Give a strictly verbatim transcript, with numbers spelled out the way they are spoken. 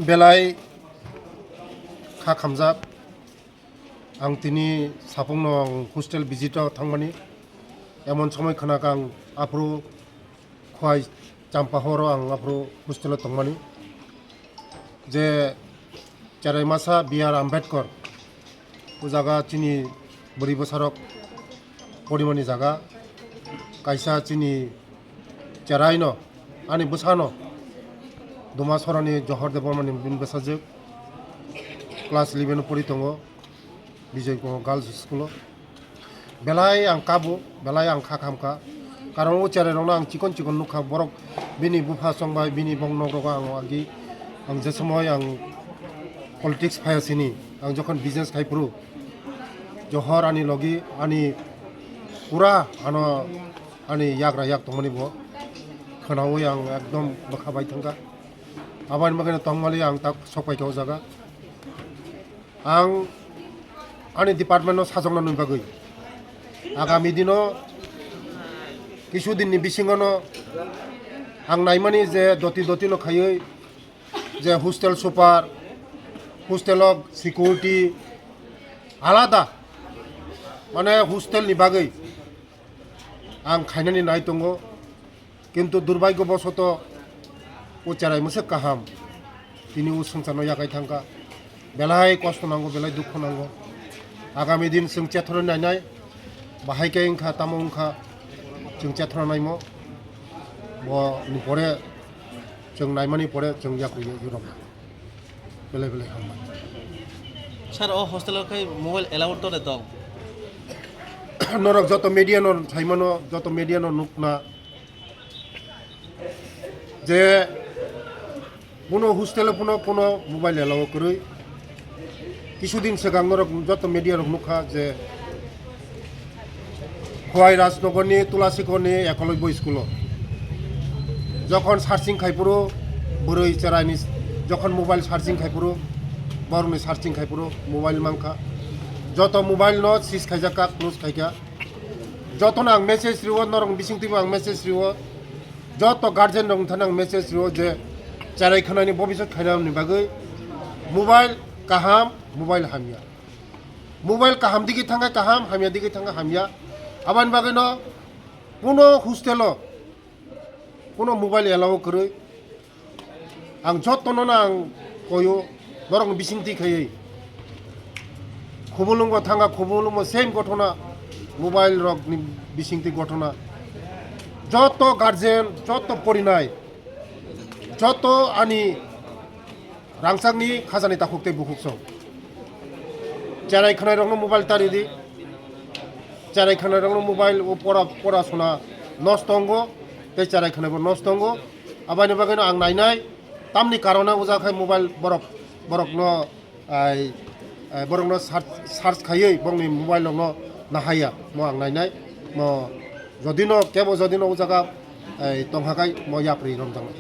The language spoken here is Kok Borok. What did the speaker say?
Belai kha khamjak. Ang tini sapungno ang hostel visit o thangmani. Emon somoi khwnakha ang aphuru Khowai Champahor o ang aphuru hostel o tongmani. Je cherai masa B R Ambedkar, o jaga chini bwrwi bwsarok porimani jaga. Kaisa chini cheraino, ani bwsano Duma Sorani Johor Debbarmani bini bwsajwk, class eleven o pori tongo, Bijoy Kumar Girls School o. Belai ang kabo, belai ang kha khamkha. Karon o cherai rokno ang chikon chikon nukha, borok bini bupha chongbai, bini bong nok rogo ang agi, ang je somoi ang politics phaya sini, ang jokhon business khai phuru, Johor ani logi, ani pura ano ani yagra yak tongmani bo khwnawi ang ekdom bwkha bai thangkha. Aboni bagwi tongmali ang tak sok paikha o jaga. Ang ani department no sajokna nwi bagwi agami dino kisu dinni bisingo no ang naimani je doti doti no khaiwi je hostel super, hostel o security alada, mane hostel ni bagwi ang khainani nai tongo, kintu durbhagyo bosoto o cherai mwswk kaham tini o swngcharno yakai thangkha. Belai kosto nango, belai dukhu nango. Agami din chwng chethorwi nainai, bahai khe wngkha, tamo wngkha, chwng chethorna naimo. Bo ni pore chwng naimani pore chwng yakrwi rwma. Belai belai hambai. Sir, o hostel o khai mobile allowed to de tong? Norok joto media no saimano, joto media no nukna je kuno hostel o kuno, kuno mobile allow kwrwi. Kisudin swkang norok joto media rok nukha je Khowai Rajnagar ni Tulasikhor ni Ekolobya school o jokhon searching khai phuru bwrwi cherai ni jokhon mobile searching khai phuru, borok ni searching khai phuru mobile mankha, joto mobile no seize khaijak kha, close khaikha. Jotono ang message riwo, norok bising twibo ang message riwo, joto guardian rok thani ang message riwo je cherai khwnani bobiswk khainani bagwi mobile kaham, mobile hamya. Mobile kaham digi thangkha kaham, hamya digi thangkha hamya. Aboni bagwino kuno hostel o kuno mobile allow kwrwi. Ang jotono no ang koyo, norok ni bising twi khaiwi. Khumulwng bo thangkha, Khumulwng bo same gothona, mobile rok ni bising twi gothona. Joto guardian, joto porinai, joto ani rangchakni khajani takhuk tei bukhuk song. Cherai khwnai rokno mobile ta ridi. Cherai khwnai rokno mobile o pora, pora sona nosto wngo, tei cherai khwnai bo nosto wngo. Aboni bagwino ang nainai, tamni karone o jaga khai mobile borok, borokno, ai, ai, borokno search, search khaiwi bongni mobile rokno nahaiya, mo ang nainai, mo jodino, kebo jodino o jaga, ai, tongkha khai mo yapri romjaknai.